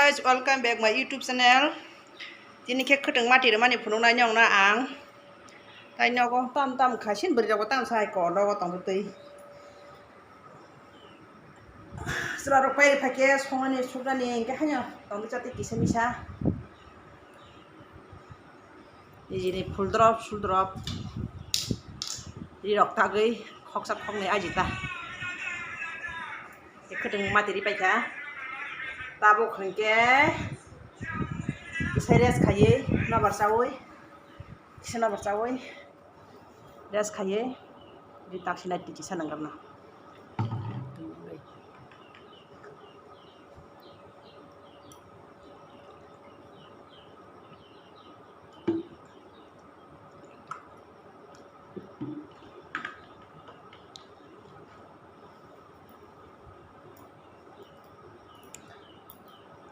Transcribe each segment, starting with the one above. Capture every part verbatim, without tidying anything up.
Guys, welcome back my YouTube channel. Tini khe khwtwng mati rwmani phunuknai nokna ang. Tai nogo tam tam kha sin bwrwi rokbo tam sai kor rogo tongtwi. Chwla rok pai phai khe songmani suknani hinkhe haino tongtwi chatwi kisa misa. Nijini phul drop sul drop ri rok tagwi khoksa khoknwi ajita. Khwtwng mati ri paikha. Tabuk hinkhe kisa rest khaiwi nobar chawi, kisa nobar chawi rest khaiwi ri taksi nai twi kisa nangkukna.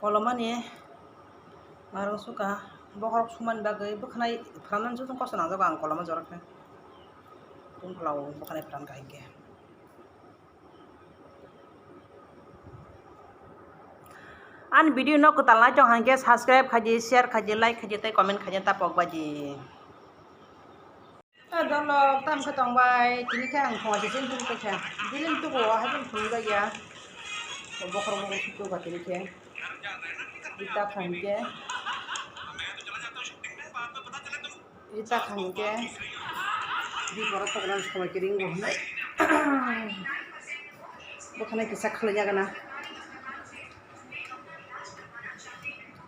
Kolomani marung suka bokhorok sumani bagwi bwkhanai phranani joto kosto nangjago ang koloma jorokhe. Tungphla o bwkhanai phran kahai khe. Ani video no kwtal nai tong hangkhe subscribe khaidi, share khaidi, like khaidi tei comment khaidi ta pok baidi. A dolok tam khe tong bai tini khe ang thongwi se chini tong khe biling tubu o haikhe phunuk ya. Bokhorok bokhorok tubu tini khe ita khan khe. Ita kha hinkhe biborok toknani somoi kwrwi wngo hinwi bwkhanai kisa khwlaiya gana.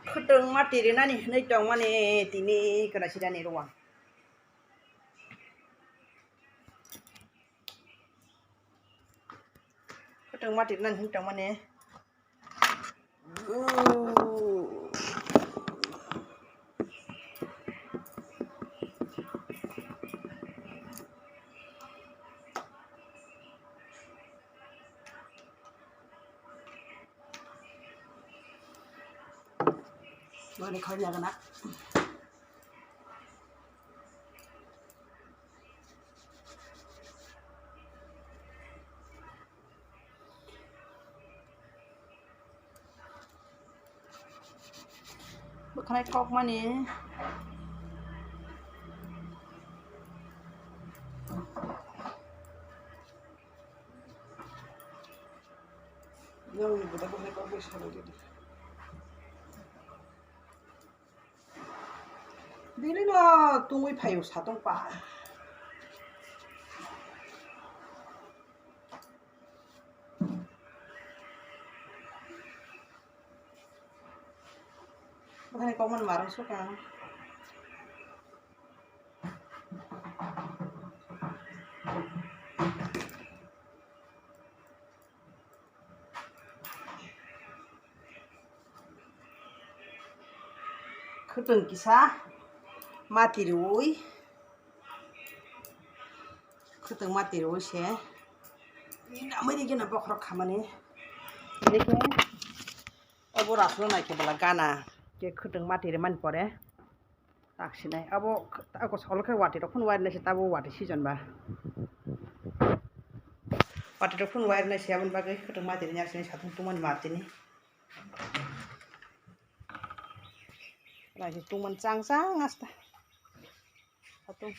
Khwtwng mati rinani hinwi tongmani tini kwnaisirani rwang. Khwtwng mati rinani hinwi tongmani. Boni khawlai gana. Bwkhanai kokmani. Nang ni buda bwkhanai kokbai salai di. Bini no tungwi phaio satong pa. Bwkhani kokmani marung sukha. Khwtwng kisa mati rwui, khwtwng mati rwui se amai ni gana bokhorok khamani. Obo raslo nai khe bwla gana khe khwtwng mati rwmani pore. Taksinai abo, ako solo khe watwi rok phano wire nai se tabo watwi season ba. Watwi rok phano wire nai se aboni bagwi khwtwng mati rwnya sini satung tungmani mati ni. Nai se tungmani chang chang asta. Satung.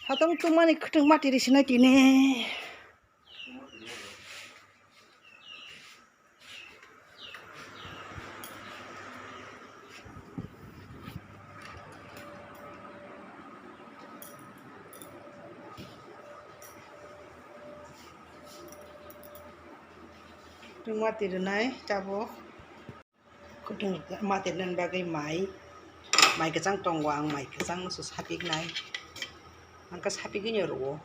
Satung tungmani khwtwng mati risinai tini. Tungma tirinai tabuk. Kutung ma tirinani bagwi mai, mai kwchang tongo, ang mai kwchang no se sapiknai, ang khe sapigwino rwo.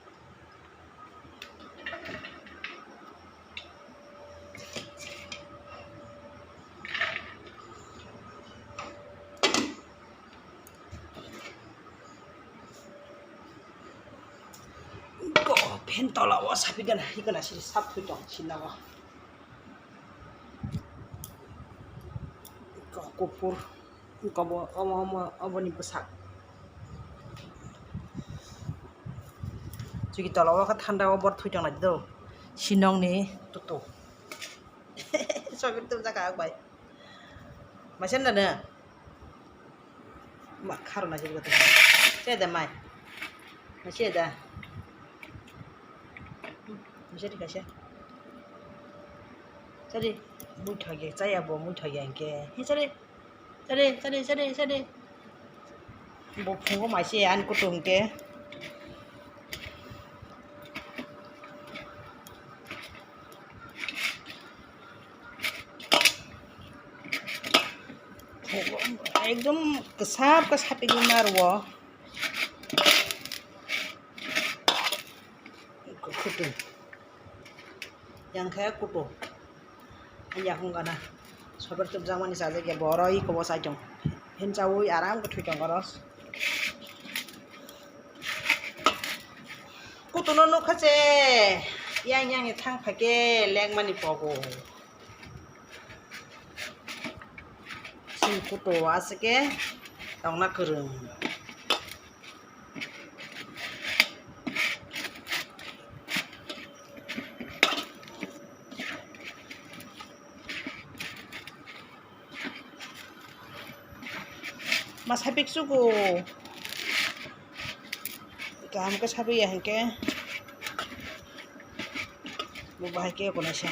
Go, phen tola o sapigana, higana siri sap thui tong sinna o. Kupur, obo, obo, obo, oboni bwsak. Chwki tola o khe thanda o bor thwi tong lai do. Sinong ni tutu. Sobi tum jaka ak bai. Masen da ne. Ma kharo na jibga tu. Se da mai. Ma se da. Ma se da kaisa. Sari, mui thagi, chaya bo mui thagi angke. He sari, sari, sari, sari, sari. Bo phungo maise an kutung ke. Ekdom kwsap kwsap igwi ma rwo. Kutung. Yang khe kutung. Yang hwnkhana sober tubjakmani chajakya borok iko bo chai tong. Hinchaui aram khe thwi tong oro. Kutung no nukha se yang yang ni thang phaikhe lengmani pogo. Sing kutung aswk khe tongna kwrwng. Ma sapik sugo. Kaham khe sapik ya hinkhe. Bo bahai khe konaisa.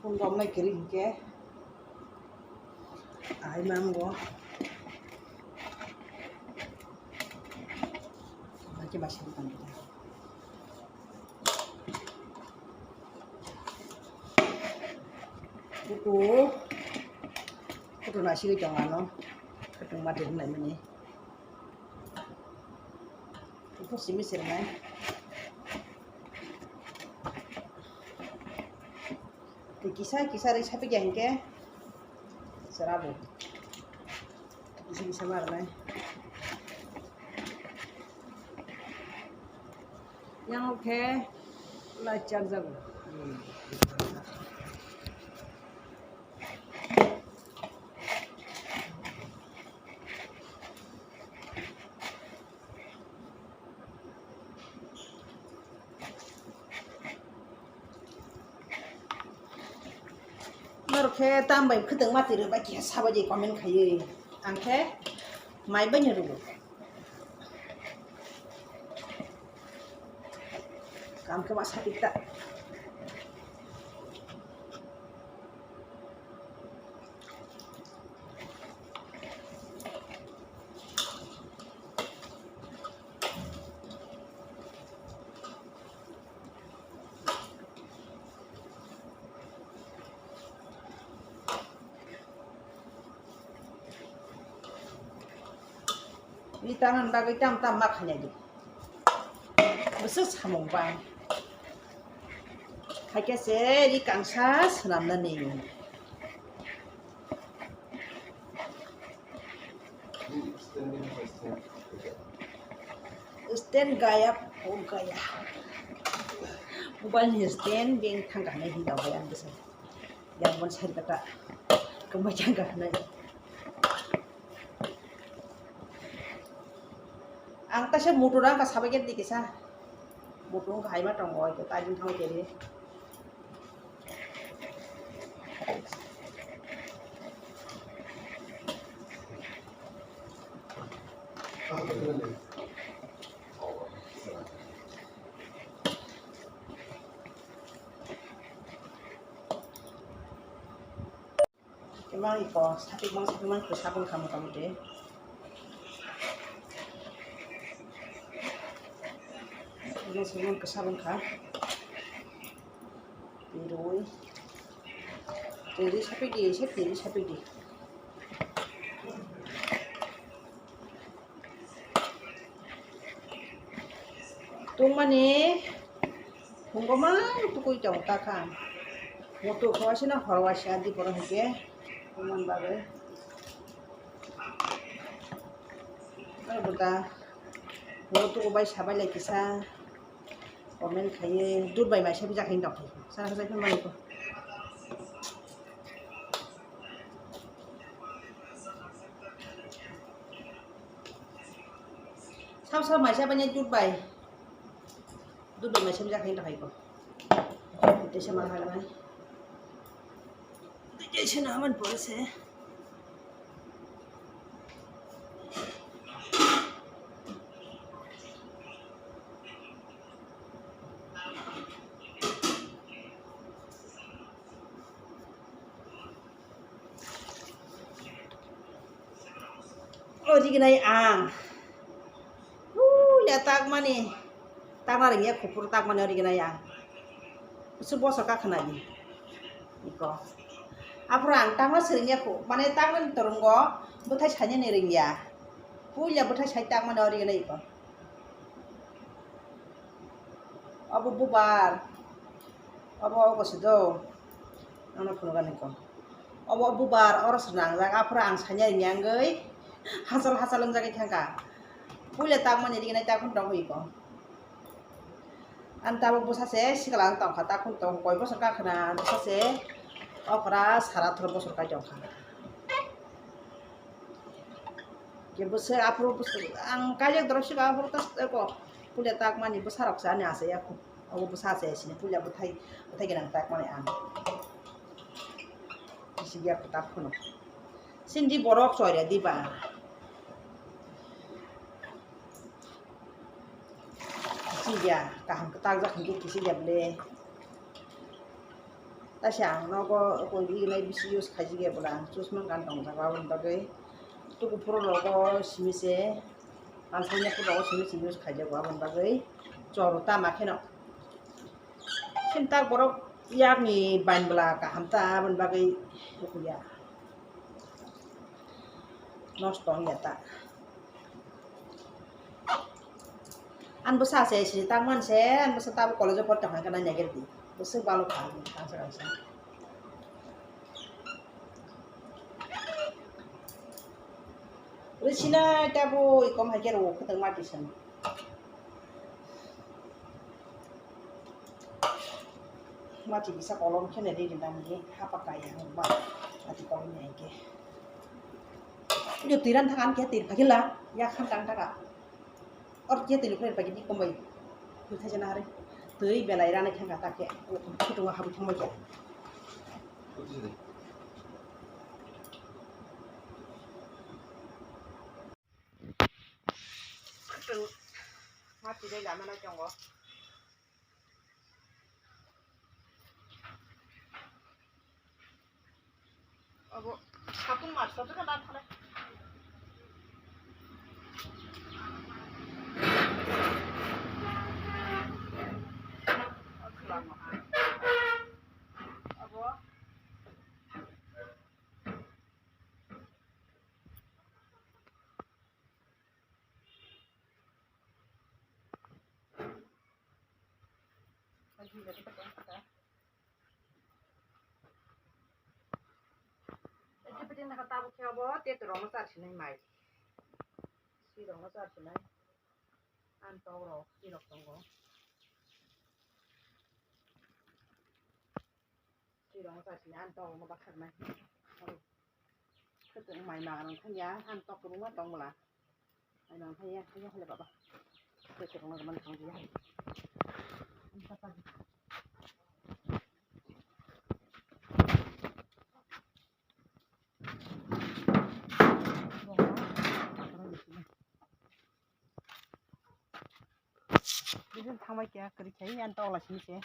Phone romnai kwrwi hinkhe ahai mango. Haikhe baisani tongkha. Kutu, kutu nasigwi tong ano, kutung mati wng laimani. Ito simi sirnai. Tei kisa kisa ri sapikya hinkhe sera bo. Kisa kisa ma rwnai. Yang khe light charge jago. Norok khe tam bai khwtwng mati rwbai khe sabai di comment khaiwi. Ang khe mai bai no rwo. Kam khe ma sapik ta. Ni tamani bagwi tam tam ma khainai di. Bwswk samung bai. Haikhe se ri kangsa swnamnani. Stand gaya, phone gaya. Mobile ni stand beng thang kahne hin daw bai ang bwsai. Yang mon sari kata. Kemai jang kahne. Ang ta se mutu rang ka sabai ke dikisa. Mutu ka hai ma tong oi ko ta jin thang ke ni. Kemang iko, sapik mang, sapik mang, khe sabun kha motamoti. Sabun, sabun khe sabun kha. Tirui. Tirui sapik di, se tirui sapik di. Tungmani phungo mang tukui tong ta kha. Mutu kho sino hor waisa di poro hwnkhe tungmani bagwi. Aro bo da Bo tuku bai sabai lai kisa comment khaiye dud bai mai sabi jakhai dok. Sana khajai phai mani ko. Sab sab mai sabai ni dud bai. Dud bai mai sabi jakhai dok ko. Tei sama hai mai. Tei sama haman pore se. O rignai ang. Puila takmani. Takna ringya, khupur takmani o rignai ang. Su bosor kakhna di. Iko. Aphuru ang takna siringya khu. Mane takna torungo. Bwthai sainani ringya. Puila bwthai sai takmani o rignai iko. Obo bubar. Obo ogo se do. Ano phunukani ko. Obo bubar, oro se nangjak, aphuru ang sanya ringya wngwi hachal hachal wngjagwi thangkha. Puila takmani rignai takhun tongwi ko. Ang tabuk bwsa se sikla ang tongkha, takhun tong koi bosor kakhna bwsa se okra sara thoro bosor kai tongkha. Ke bwsa aphuru bwsa ang kaijak dorok sikla aphuru ta ko puila takmani bwsa rok se ani asa ya khu. Obo bwsa se sini puila bwthai, bwthai gwnang takmani ang. Kisi ya tak phano. Sindi borok choira diba. Kisi ya kaham kwtak jak hinkhe kisi ya ble. Taisa ang nogo koi ri nai bisi use khaijak ya bwla ang chusma gan tong jak aboni bagwi. Tuku phuru rogo simi se. Ang sanya phuru rogo simi se use khaijak aboni bagwi. Choro tama kheno. Sintak borok yakni banbwla kaham ta, aboni bagwi hukuya. Nosto wngya ta. Ang bwsa se sini tak man se, ang bwsa tabuk college o porta hwnka nai naiger di. Bwswk balo kha, ang sa, ang sa. Rwchina tabuk ikom hai khe rwo, khwtwng mati sani. Mati bisa kolom khe nai ri ri nani hapa kaya hwnba mati kolom ni hwnkhe. Yo twi ran thang an khe twi phagila ya khan tang taka. Or khe twi phre phagi ni komai. Twi thaisa na hari. Twi belai rani thang ka ta khe. Khutung habu thang mai khe. Khutung mati dai lama na tongo. Abo sapung mar sapung kan dan thale. Abo. Eki peting naka tabuk khe obo teto rokno char sinai mai. Si rokno char sinai. Ang tok rok si rok tongo. Sirong sa sini ang tok ma bakhak nai. Khutung mai ma rong thang ya, ang tok rung ma tong bwla. Mai ma thang ya, thang ya hale baba. Khutung ma man thang ya. Bini thangbai khe kwrwi khai ang tokla sini se.